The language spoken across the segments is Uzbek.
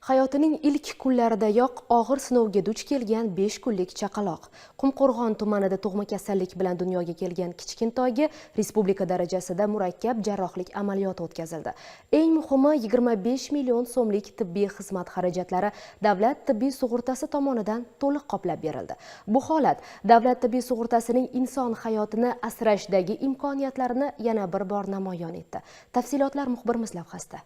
Hayotining ilk kunlaridayoq og'ir sinovga duch kelgan 5 kunlik chaqaloq. Qumqo'rg'on tumanida tug'ma kasallik bilan dunyoga kelgan kichkintoyga respublika darajasida murakkab jarrohlik amaliyoti o'tkazildi. Eng muhimi, 25 million so'mlik tibbiy xizmat xarajatlari davlat tibbiy sug'urtasi tomonidan to'liq qoplab berildi. Bu holat davlat tibbiy sug'urtasining inson hayotini asrashdagi imkoniyatlarini yana bir bor namoyon etdi. Tafsilotlar muxbirimiz lavhasida.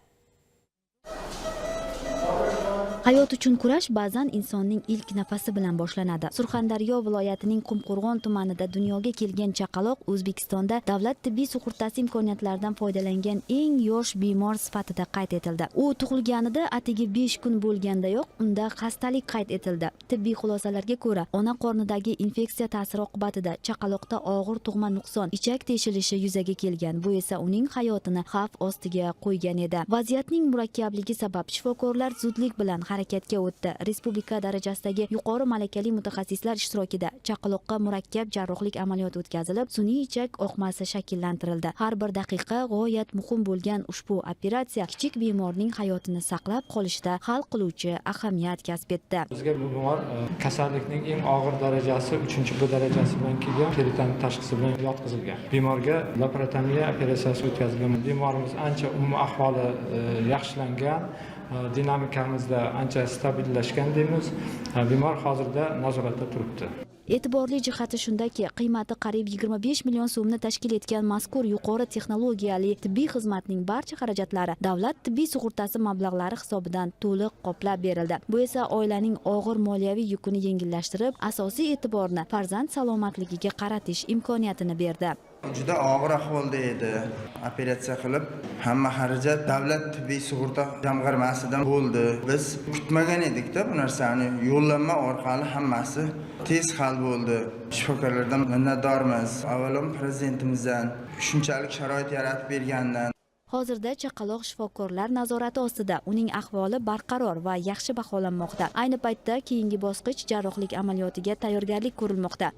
Hayot uchun kurash ba'zan insonning ilk nafasi bilan boshlanadi. Surxondaryo viloyatining Qumqo'rg'on tumanida dunyoga kelgan chaqaloq O'zbekistonda davlat tibbiy sug'urtasi imkoniyatlaridan foydalangan eng yosh bemor sifatida qayd etildi. U tug'ilganida atigi 5 kun bo'lgandayoq unda xastalik qayd etildi. Tibbiy xulosalarga ko'ra, ona qornidagi infeksiya ta'siri oqibatida chaqaloqda og'ir tug'ma nuqson, ichak teshilishi yuzaga kelgan. Bu esa uning hayotini xavf ostiga qo'ygan edi. Vaziyatning murakkabligi sabab shifokorlar zudlik bilan harakatga o'tdi. Respublika darajasidagi yuqori malakali mutaxassislar ishtirokida chaqaloqqa murakkab jarrohlik amaliyoti o'tkazilib, sun'iy ichak oqmasi shakllantirildi. Har bir daqiqa g'oyat muhim bo'lgan ushbu operatsiya kichik bemorning hayotini saqlab qolishda hal qiluvchi ahamiyat kasb etdi. Bizga bu bemor kasallikning eng og'ir darajasi, 3 B darajasi bilan kelgan, peritonit tashxisi bilan yotqizilgan. Bemorga laparotomiya operatsiyasi o'tkazilgan. Bemorimiz ancha umumiy ahvoli yaxshilangan, dinamikamizda ancha stabillashgan deymiz. Bemor hozirda nazoratda turibdi. E'tiborli jihati shundaki, qiymati qariyb 25 million so'mni tashkil etgan mazkur yuqori texnologiyali tibbiy xizmatning barcha xarajatlari davlat tibbiy sug'urtasi mablag'lari hisobidan to'liq qoplab berildi. Bu esa oilaning og'ir moliyaviy yukini yengillashtirib, asosiy e'tiborni farzand salomatligiga qaratish imkoniyatini berdi. Juda og'ir ahvolda edi. Operatsiya qilib, hamma xarajat davlat tibbiy sug'urta jamg'armasidan bo'ldi. Biz kutmagan edikda bu narsani. Yo'llanma orqali hammasi tez hal bo'ldi. Shifokorlardan minnatdormiz. Avvalom prezidentimizdan shunchalik sharoit yaratib berganidan. Hozirda chaqaloq shifokorlar nazorati ostida. Uning ahvoli barqaror va yaxshi baholanmoqda. Ayni paytda keyingi bosqich, jarrohlik amaliyotiga tayyorgarlik ko'rilmoqda.